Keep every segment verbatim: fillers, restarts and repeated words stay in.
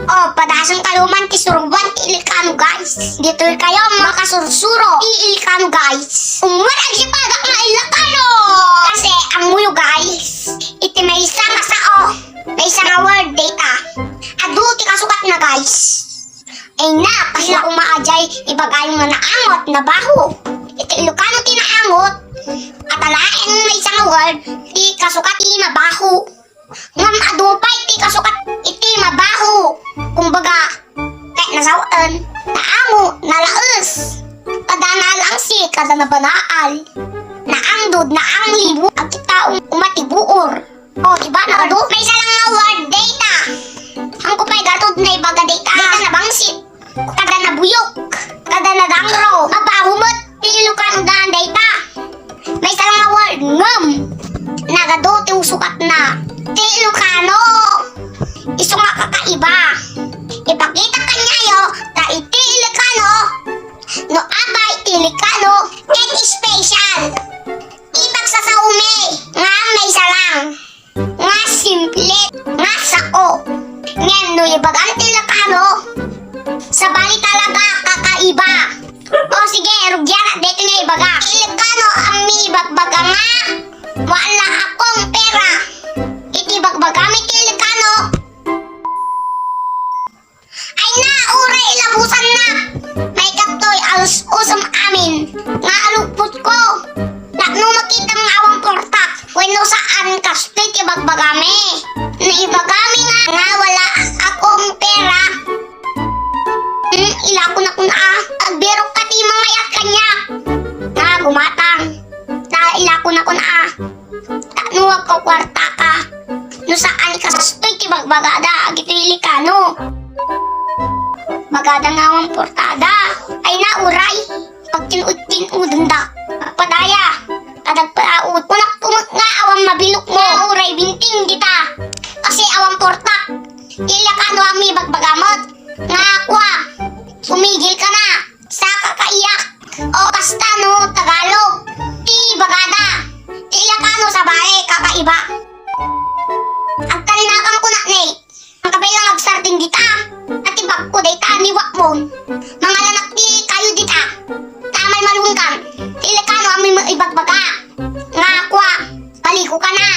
O, padasem kayo man ti surugan ti Ilocano, guys. Ditoy kayo makasursuro ti Ilocano, guys. Ummat agsipagak nga Ilocano! Kasi, ammoyo, guys, iti maysa nga sao, maysa nga word dayta. Adu ti kasukatna, guys. Ay na, kasla koma a diay ibagayo nga naangot, nabaho. Iti Ilocano ti naangot, a ta laeng maysa nga word ti kasukat ti mabaho. Ngem adu pay ti kasukat iti mabaho. Kumbaga, ket nasawen, naamo, nalaes, kada nalangsi, kada nabanaal, naangdud, naanglibo, agkita um-, umatibuor. O, di ba, no? Adu, maysa lang nga word dayta. Haanko pay garud naibaga dayta. Dayta nabangsit. Kada nabuyok, kada nadangro, mabaho met ti Ilocano daan dayta. Maysa lang nga word, ngem nagadu ti usukatna. Ti Ilocano, isu nga kakaiba. Ipakita kaniayo ta iti Ilocano, no apay ti Ilocano, ket special. Ipagsasaomi nga maysa lang, nga simple, nga sao. Ngem no ibagam ti Ilocano, sabali talaga kakaiba. O sige, rugianak daytoy nga ibaga. Ilocano a mibagbaga nga, "Wala akong pera." Iti bagbagam iti Ilocano, ay na, uray ilabusannak. Maikattoy, alus-usem amin nga alugpotko. Tapno makitam nga awan portak wenno saan, kastoy ti bagbagami. Naibagami nga, nga wala akong pera. Hmm, ilako na kun a. Agbirok ka ti mangayat kaniak. Nga gumatang. Ta ilako na kun a. Tapno agkukuartaka. No saan, kastoy ti bagbagada, agitoy Ilocano. Bagada nga awan portada. Ay na, uray. Pagtin-ud-tin-udenda. Padaya. Kadagpalaut. Kunak pumek nga awan mabilokmo. Uray binting dita. Kasi awan portak. Ti Ilocano a mibagbagamet. Nga kua. Sumigil ka na. Sa kakaiyak. O basta no, Tagalog. Ti bagada. Ti Ilocano sabali, kakaiba. Agtalinakan ko na, ne. Ang kabay lang agsarding dita. At ibagko dayta ni Wakmon. Mangalanak ti kayo dita. Taman malungkam. Ti Ilocano a mi-, ibagbaga. Nga kua. Maligo ka na.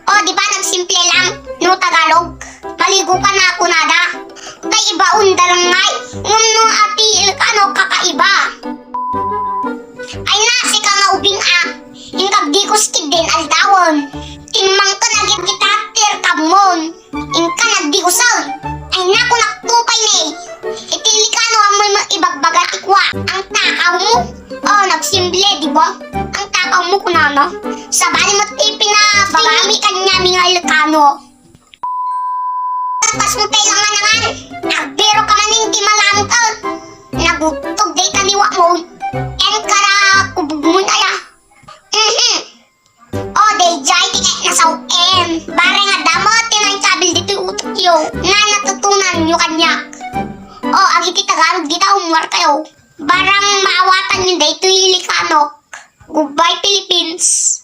O, di ba nagsimple lang? No Tagalog. Maligo ka na, kunada. Kay ibaon da lang ngay. Ngem no ti Ilocano kakaiba. Ay na, sika nga ubing a. Inkag di kuskid din aldawen. Timmangken agid kita tirkabmon. Inka nagdiusag. Ay naku, nakto pay ne. Iti Ilocano a mi-, ibagbaga ti kua. Ang takawmo. O, nagsimple, di ba? Ang takawmo kunana. Sabali met ti pinabagami kaniami nga Ilocano. Tapos mo tayo nga naman. Agbiro ka manin ti malamkag. Nagugtog dayta ni Wakmon. Ken kada kubugmon aya. Mhm. O, dayjay ti nasaw-en. Bareng adda met ti nainsabil ditoy utokyo nga natutunanyo kaniak. O, agiti Tagalog dita, ummuar kayo. Bareng maawatanyo daytoy Ilocano. Goodbye, Philippines.